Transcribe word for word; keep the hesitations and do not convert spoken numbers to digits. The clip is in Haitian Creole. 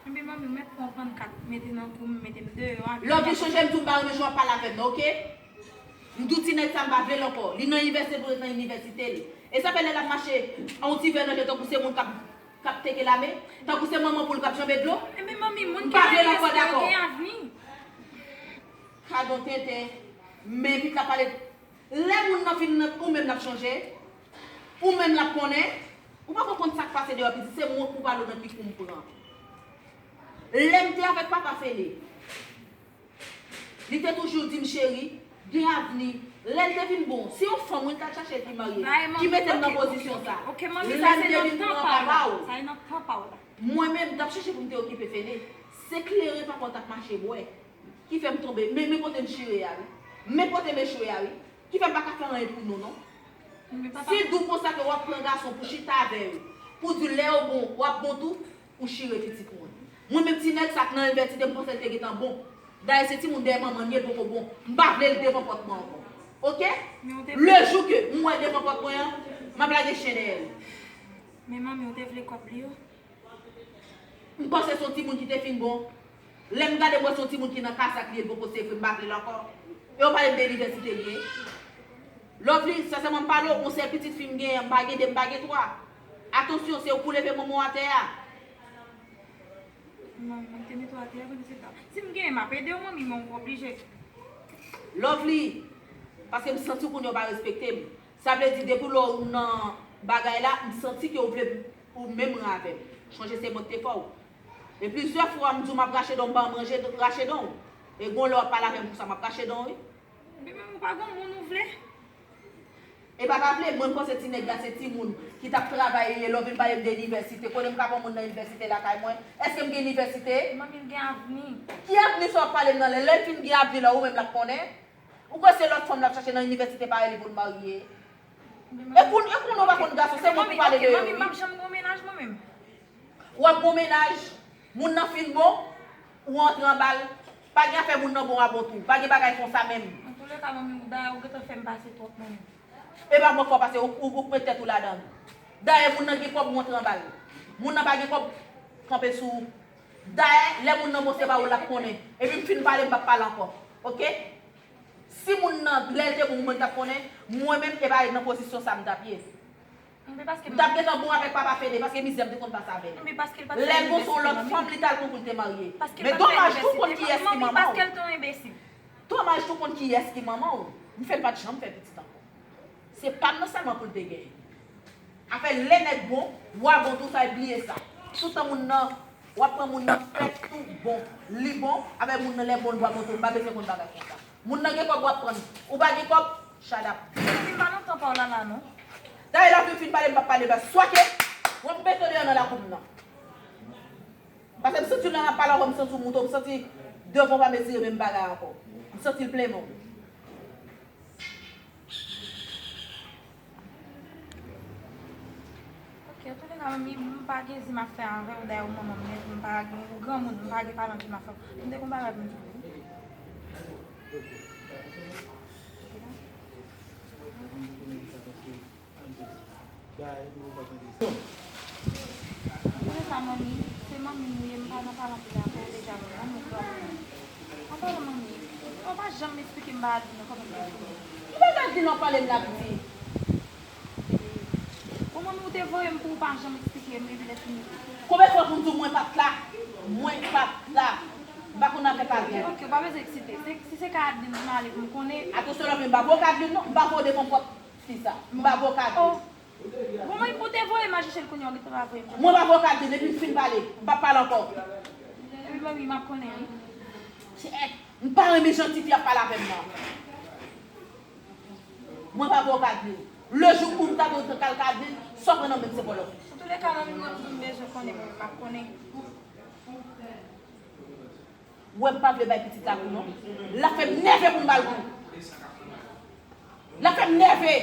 Ebyen, manmi, ou mèt pran pannkat, mete nan kou m, mete m deyò avè l. Lè w vin chonje m, di w m pa renmen jan w ap pale avè m nan, oke? M di w ti nèg sa m pa vle l ankò. Li nan inivèsite pou l ret nan inivèsite l. E sa fè lè l ap mache, yon ti vè nan je tankou se moun k ap, k ap teke lame, tankou se manman poul k ap janbe dlo. Ebyen, manmi, moun ki nan inivèsite yo gen avni. Gadon tenten, men pitit la pale. Lè moun nan fin nan, ou menm l ap chonje, ou menm l ap konnen, ou pa konn sa k pase deyò pitit, se mwen k pou pale w nan ki kou m pran. Lè m te avèk papa Fele, li te toujou di m, cheri, gen avni. Lè l te vin bon, se yon fanm wi l t al chache ki marye, ki mete m nan pozisyon sa. Lè m te vin pran papa w, mwen menm, m t ap chèche pou m te okipe Fele. Se kleren papa w t ap mache bwè ki fè m tonbe. Men, men kote m chire a wi. Men kote m echwe a wi. Ki fè m pa ka fè anyen pou nou non. Si di w konsa ke w ap pran gason pou chita avè yo, pou di lè yo bon, w ap bon tou, ou chire pitit mwen. Mwen menm ti nèg sa k nan inivèsite m panse l te gentan bon. Dayè se timoun dèyè manman l ye, l poko bon. M pa vle l devan pòt mwen ankò. Oke? Lejou ke m wè l devan pòt mwen an, m ap lage chen dèyè l. Men manmi, ou te vle kòb li yo? M panse se yon timoun ki te fin bon. Lè m gade m wè se yon timoun ki nan kasa k li ye, l poko sere, m pa vle l ankò. E w pale m de inivèsite l ye. Lovely, sensèman m pale w, yon sèl pitit fi m genyen, m pa gen de, m pa gen twa. Atansyon, se ou k pou leve manman w atè a. Manmi, mwen te mete w atè a, konnen se ta. Si m genyen, m ap ede w, manmi, men w oblije. Lovely, paske m santi w kounye a w pa respekte m. Sa vle di depi lè w nan bagay la, m santi ke w vle pou w menm ran avè m. Chonje se mwen k te fè w. E plizyè fwa m di w m ap rache dan w, m pa janm rache dan w. E gon lè w ap pale avè m konsa, m ap rache dan w wi. Epi menm ou pa gon moun ou vle. E pa pa vle, mwen m panse ti nèg la se timoun ki t ap travay li ye, lè w vin pale m de inivèsite, konnen m ka pran moun nan inivèsite lakay mwen? Èske m gen inivèsite? Manmi l gen avni. Ki avni sa w ap pale m nan lè, lè l fin gen avni la, ou menm l ap konnen? Ou kwè se lòt fanm l ap chache nan inivèsite parèy li pou l marye? E pou, e pou nou pa konn gason, se mwen pou pale de yo wi. Manmi, m p ap janm gon mennaj mwen menm. W ap gon mennaj, moun nan fin bon, ou antre anba l. Pa gen afè moun nan bon a bon tou. Pa gen bagay konsa menm. Antouleka, manmi, ou dayè ou gentan fè m pase twòp, manmi. E pa mwen k fè w pase, ou, ou, ou k met tèt ou ladan l. Dayè moun nan gen kòb, ou antre anba l. Moun nan pa gen kòb, kanpe sou ou. Dayè, lè moun nan bon, se pa ou l ap konnen. Epi m fin pale, m p ap pale ankò. Oke? Si moun nan, lè l te bon, mwen t ap konnen, mwen menm, e pa nan pozisyon sa m t ap ye. M t ap gentan bon avèk papa Fede, paske mizè m te konn pase avè l. Lè l bon se yon lòt fanm li t al pran pou l te marye. Men domaj tou konn kiyès ki manman w. Domaj tou konn kiyès ki manman w. M fè l pa t janm fè pitit ankò. Se pa m nan sèlman pou l te genyen. Afè lè nèg bon, wa bon tou, sa e bliye sa. Toutan moun nan, w ap pran moun nan fèt tou bon. Li bon, afè moun nan lè bon, l wa bon tou, m pa bezwen konn bagay konsa. Moun nan gen kòb w ap pran l. Ou pa gen kòb, shut up. Mwen pa nan tan pa w la la non. Dayè lè w fin pale, m p ap pale baz. Swa ke w ap mete w deyò nan lakou m nan. Paske m santi w lè m ap pale avè w, m santi w moute, m santi devan w pa mezire menm bagay ankò. M santi l plen men w. Ok, antouleka, manmi, m pa gen zen m ap fè avè w, dayè ou manman m nèt, m pa gen, ou granmoun, m pa gen palan ki m ap fè. M te gon bagay pou m di w. Antouleka, manmi, se manmi m ou ye, m pa nan palan pou dayè, ou deja wè, manmi, ou granmoun. An palan, manmi, ou pa janm esplike m bagay non, kòman m te fini. Ki bagay di nan pale m la piti? Bon, manmi, ou te voye m pou ou pa janm eksplike m, epi lè fini. Konbyen fwa pou m di w mwen pa t la? Mwen pa t la. M pa konn afè Kadrin. Ok, ok, ou pa bezwen eksite. Se, si se ka Adeline, m ale pou m konnen. Atansyon, lòt men m pa voye Kadrin non. M pa voye w devan pòt fi sa. M pa voye Kadrin. Oh. Bon, mwen, ou te voye m al chèche l kounye a, ou gentan pa voye m. Mwen pa voye w Kadrin, depi m fin pale, m p ap pale ankò. Epi, manmi, m ap konnen, wi. Chèt, m pa renmen jan tifi ap pale avè m nan. Mwen pa voye w Kadrin. Lejou ou ta dwe kal Kadrin, sa w pran nan men m se vòlò. Antouleka, manmi, mwen, m bezwen konnen, mwen, m ap konnen. Ou wè m pa vle bay pitit la kou non. L ap fè m nève pou m ba l kou. L ap fè m nève.